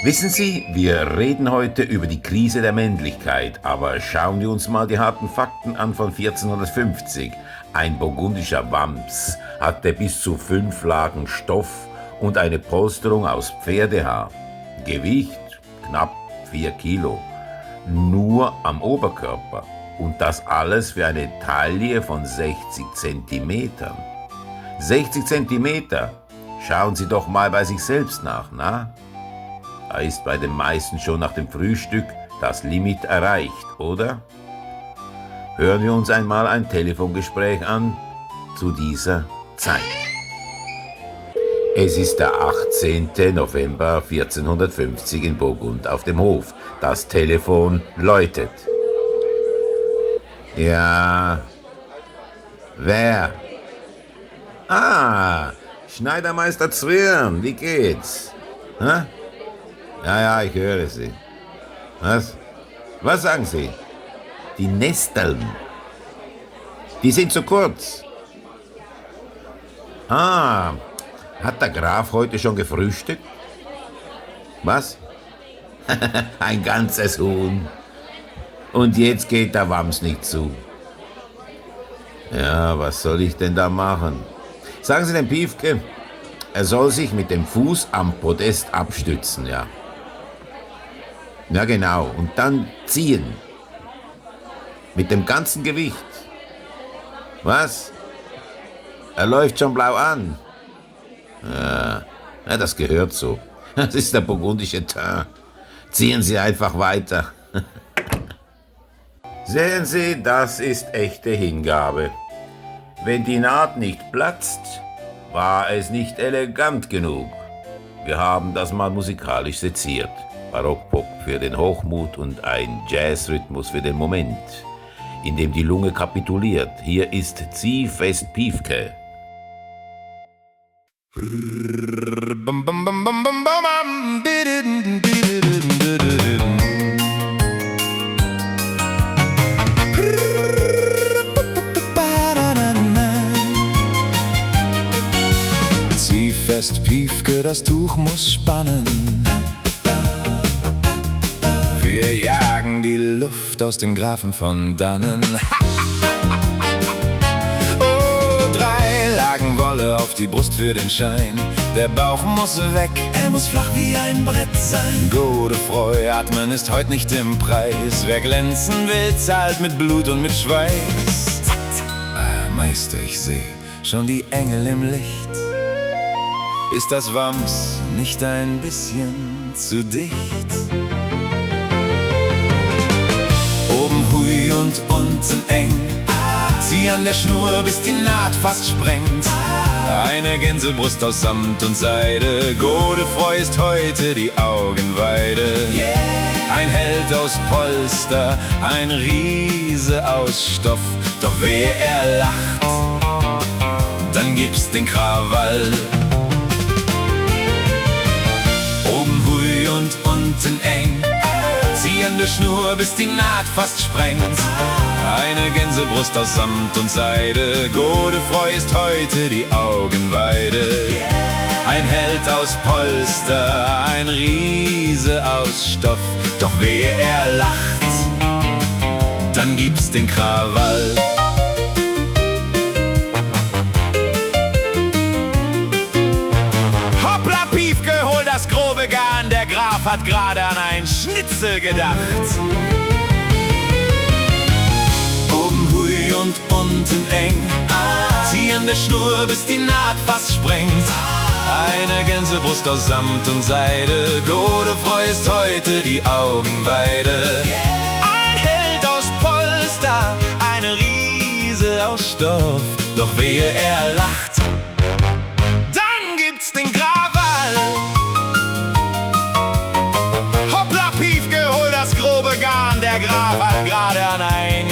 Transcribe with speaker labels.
Speaker 1: Wissen Sie, wir reden heute über die Krise der Männlichkeit, aber schauen wir uns mal die harten Fakten an von 1450. Ein burgundischer Wams hatte bis zu 5 Lagen Stoff und eine Polsterung aus Pferdehaar. Gewicht knapp 4 Kilo. Nur am Oberkörper. Und das alles für eine Taille von 60 Zentimetern. 60 Zentimeter. Schauen Sie doch mal bei sich selbst nach, na? Da ist bei den meisten schon nach dem Frühstück das Limit erreicht, oder? Hören wir uns einmal ein Telefongespräch an zu dieser Zeit. Es ist der 18. November 1450 in Burgund auf dem Hof. Das Telefon läutet. Ja. Wer? Ah, Schneidermeister Zwirn, wie geht's? Hä? Ja, ich höre Sie. Was? Was sagen Sie? Die Nesteln. Die sind zu kurz. Ah, hat der Graf heute schon gefrühstückt? Was? Ein ganzes Huhn. Und jetzt geht der Wams nicht zu. Ja, was soll ich denn da machen? Sagen Sie dem Piefke, er soll sich mit dem Fuß am Podest abstützen, ja. Ja, genau. Und dann ziehen. Mit dem ganzen Gewicht. Was? Er läuft schon blau an. Ja, das gehört so. Das ist der burgundische Teint. Ziehen Sie einfach weiter. Sehen Sie, das ist echte Hingabe. Wenn die Naht nicht platzt, war es nicht elegant genug. Wir haben das mal musikalisch seziert. Barockpop für den Hochmut und ein Jazzrhythmus für den Moment, in dem die Lunge kapituliert. Hier ist Zieh fest Piefke.
Speaker 2: Zieh fest Piefke, das Tuch muss spannen. Wir jagen die Luft aus dem Grafen von Dannen. Oh, 3 Lagen Wolle auf die Brust für den Schein. Der Bauch muss weg, er muss flach wie ein Brett sein. Godefroy, atmen ist heut nicht im Preis. Wer glänzen will, zahlt mit Blut und mit Schweiß. Meister, ich seh schon die Engel im Licht. Ist das Wams nicht ein bisschen zu dicht? Oben hui und unten eng. Zieh an der Schnur, bis die Naht fast sprengt. Eine Gänsebrust aus Samt und Seide. Godefroy ist heute die Augenweide. Ein Held aus Polster, ein Riese aus Stoff. Doch wehe er lacht, dann gibt's den Krawall. Oben hui und unten eng. Zieh an der Schnur, bis die Naht fast sprengt. Eine Gänsebrust aus Samt und Seide. Godefroy ist heute die Augenweide. Ein Held aus Polster, ein Riese aus Stoff. Doch wehe er lacht, dann gibt's den Krawall. Hoppla Piefke, hol das grobe Garn. Der Graf hat gerade an ein Schnitzel gedacht. Oben hui und unten eng. Zieh an der Schnur, bis die Naht fast sprengt. Eine Gänsebrust aus Samt und Seide. Godefroy ist heute die Augenweide. Ein Held aus Polster, eine Riese aus Stoff. Doch wehe er lacht, dann gibt's den Krawall. Hoppla Piefke, hol das grobe Garn. Der Graf hat gerade an ein